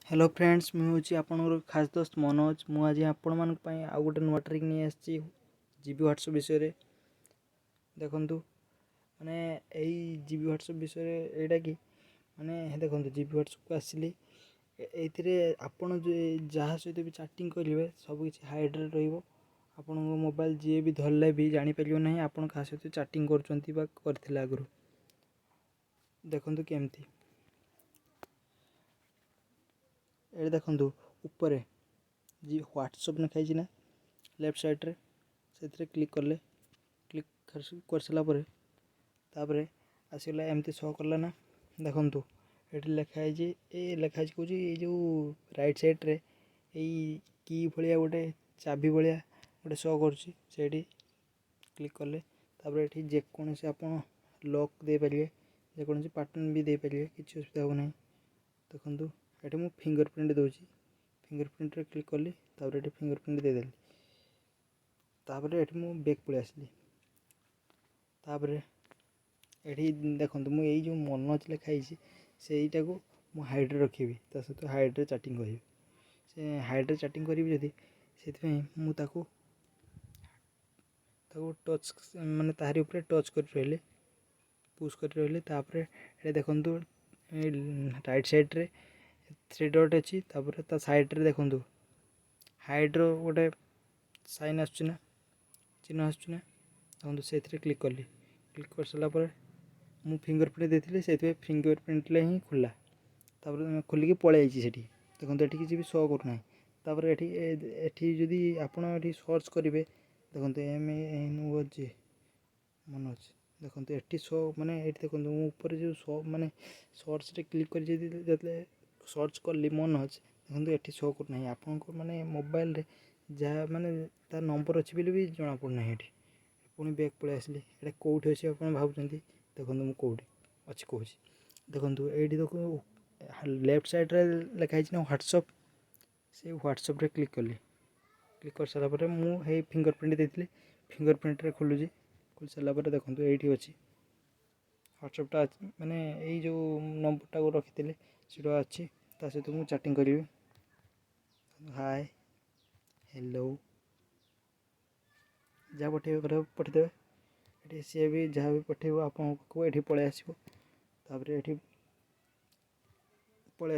Hello friends, ମୁଁ ହେଉଛି ଆପଣଙ୍କର ଖାସ୍ ଦୋସ୍ତ ମନୋଜ। ମୁଁ ଆଜି ଆପଣମାନଙ୍କ ପାଇଁ ଆଉ ଗୋଟେ ନୂଆ ଟ୍ରିକ୍ ନେଇ ଆସିଛି ଜିବି ହ୍ୱାଟ୍ସଆପ୍ ବିଷୟରେ। ଦେଖନ୍ତୁ, ମାନେ ଏଇ ଜିବି ହ୍ୱାଟ୍ସଆପ୍ ବିଷୟରେ ଏଇଟା କି ମାନେ ଦେଖନ୍ତୁ, ଜିବି ହ୍ୱାଟ୍ସଆପ୍କୁ ଆସିଲି। ଏଇଥିରେ ଆପଣ ଯାହା ସହିତ ବି ଚାଟିଂ କରିବେ, ସବୁକିଛି ହାଇଡ଼୍ରେ ରହିବ। ଆପଣଙ୍କ ମୋବାଇଲ୍ ଯିଏ ବି ଧରିଲେ ବି ଜାଣିପାରିବ ନାହିଁ ଆପଣ କାହା ସହିତ ଚାଟିଂ କରୁଛନ୍ତି ବା କରିଥିଲେ ଆଗରୁ। ଦେଖନ୍ତୁ କେମିତି। ଏଇଠି ଦେଖନ୍ତୁ, ଉପରେ ଜି ହ୍ୱାଟ୍ସଆପ୍ ଲେଖା ହେଇଛି ନା ଲେଫ୍ଟ ସାଇଡ଼୍ରେ, ସେଥିରେ କ୍ଲିକ୍ କଲେ, କ୍ଲିକ୍ କରିସାରିଲା ପରେ ତାପରେ ଆସିଗଲା ଏମିତି ଶୋ କଲା ନା। ଦେଖନ୍ତୁ, ଏଠି ଲେଖା ହେଇଛି, ଏ ଲେଖା ହେଇଛି କହୁଛି, ଏଇ ଯେଉଁ ରାଇଟ୍ ସାଇଡ଼୍ରେ ଏଇ କି ଭଳିଆ ଗୋଟେ ଚାବି ଭଳିଆ ଗୋଟେ ଶୋ କରୁଛି, ସେଇଠି କ୍ଲିକ୍ କଲେ ତାପରେ ଏଠି ଯେକୌଣସି ଆପଣ ଲକ୍ ଦେଇପାରିବେ, ଯେକୌଣସି ପାଟର୍ନ ବି ଦେଇପାରିବେ, କିଛି ଅସୁବିଧା ହେବ ନାହିଁ। ଦେଖନ୍ତୁ, ଏଠି ମୁଁ ଫିଙ୍ଗର ପ୍ରିଣ୍ଟ ଦେଉଛି। ଫିଙ୍ଗର ପ୍ରିଣ୍ଟରେ କ୍ଲିକ୍ କଲି, ତାପରେ ଏଠି ଫିଙ୍ଗର ପ୍ରିଣ୍ଟ ଦେଇଦେଲି। ତାପରେ ଏଠି ମୁଁ ବ୍ୟାକ୍ ପଳେଇ ଆସିଲି। ତାପରେ ଏଠି ଦେଖନ୍ତୁ, ମୁଁ ଏଇ ଯେଉଁ ମନୋଜ ଲେଖା ହେଇଛି, ସେଇଟାକୁ ମୁଁ ହାଇଡ଼୍ରେ ରଖିବି, ତା ସହିତ ହାଇଡ଼୍ରେ ଚାଟିଂ କରିବି। ସେ ହାଇଡ଼୍ରେ ଚାଟିଂ କରିବି ଯଦି, ସେଥିପାଇଁ ମୁଁ ତାକୁ ତାକୁ ଟଚ୍, ମାନେ ତାହାରି ଉପରେ ଟଚ୍ କରି ରହିଲି, ପୁସ୍ କରି ରହିଲି। ତାପରେ ଏଠି ଦେଖନ୍ତୁ, ରାଇଟ୍ ସାଇଡ଼୍ରେ ଥ୍ରୀ ଡଟ୍ ଅଛି। ତାପରେ ତା ସାଇଡ଼୍ରେ ଦେଖନ୍ତୁ, ହାଇଡ଼୍ର ଗୋଟେ ସାଇନ୍ ଆସୁଛି ନା, ଚିହ୍ନ ଆସୁଛି ନା। ଦେଖନ୍ତୁ, ସେଇଥିରେ କ୍ଲିକ୍ କଲି। କ୍ଲିକ୍ କରିସାରିଲା ପରେ ମୁଁ ଫିଙ୍ଗର ପ୍ରିଣ୍ଟ ଦେଇଥିଲି, ସେଇଥିପାଇଁ ଫିଙ୍ଗର ପ୍ରିଣ୍ଟରେ ହିଁ ଖୋଲିଲା। ତାପରେ ଖୋଲିକି ପଳେଇ ଯାଇଛି ସେଠି। ଦେଖନ୍ତୁ, ଏଠି କିଛି ବି ଶୋ କରୁନାହିଁ। ତାପରେ ଏଠି ଯଦି ଆପଣ ଏଠି ସର୍ଚ୍ଚ କରିବେ, ଦେଖନ୍ତୁ, MNOJ Manoj. ଦେଖନ୍ତୁ, ଏଠି ଶୋ, ମାନେ ଏଠି ଦେଖନ୍ତୁ, ମୁଁ ଉପରେ ଯେଉଁ ଶୋ, ମାନେ ସର୍ଚ୍ଚରେ କ୍ଲିକ୍ କରି ଯଦି ଯେତେବେଳେ ସର୍ଚ୍ଚ କଲି ମନୋଜ, ଦେଖନ୍ତୁ, ଏଠି ଶୋ କରୁନାହିଁ। ଆପଣଙ୍କ ମାନେ ମୋବାଇଲରେ ଯାହା ମାନେ ତା ନମ୍ବର ଅଛି ବୋଲି ବି ଜଣାପଡ଼ୁନାହିଁ। ଏଠି ପୁଣି ବ୍ୟାକ୍ ପଳେଇ ଆସିଲି। ଏଇଟା କେଉଁଠି ଅଛି ଆପଣ ଭାବୁଛନ୍ତି। ଦେଖନ୍ତୁ, ମୁଁ କେଉଁଠି ଅଛି କହୁଛି। ଦେଖନ୍ତୁ, ଏଇଠି ଦେଖନ୍ତୁ, ଲେଫ୍ଟ ସାଇଡ଼୍ରେ ଲେଖା ହେଇଛି ନା ହ୍ୱାଟ୍ସଅପ୍, ସେଇ ହ୍ୱାଟ୍ସଅପ୍ରେ କ୍ଲିକ୍ କଲି। କ୍ଲିକ୍ କରିସାରିଲା ପରେ ମୁଁ ହେଇ ଫିଙ୍ଗର ପ୍ରିଣ୍ଟ ଦେଇଥିଲି, ଫିଙ୍ଗର ପ୍ରିଣ୍ଟରେ ଖୋଲୁଛି। ଖୋଲି ସାରିଲା ପରେ ଦେଖନ୍ତୁ, ଏଇଠି ଅଛି ହ୍ୱାଟ୍ସଅପ୍ଟା ଅଛି, ମାନେ ଏଇ ଯେଉଁ ନମ୍ବରଟାକୁ ରଖିଥିଲି ସେଇଟା ଅଛି। ତା ସହିତ ମୁଁ ଚାଟିଂ କରିବି। ହାଏ, ହ୍ୟାଲୋ, ଯାହା ପଠେଇବେ ପଠେଇଦେବେ। ଏଠି ସିଏ ବି ଯାହା ବି ପଠେଇବ ଆପଣଙ୍କ ପାଖକୁ ଏଠି ପଳେଇ ଆସିବ। ତାପରେ ଏଠି ପଳେଇ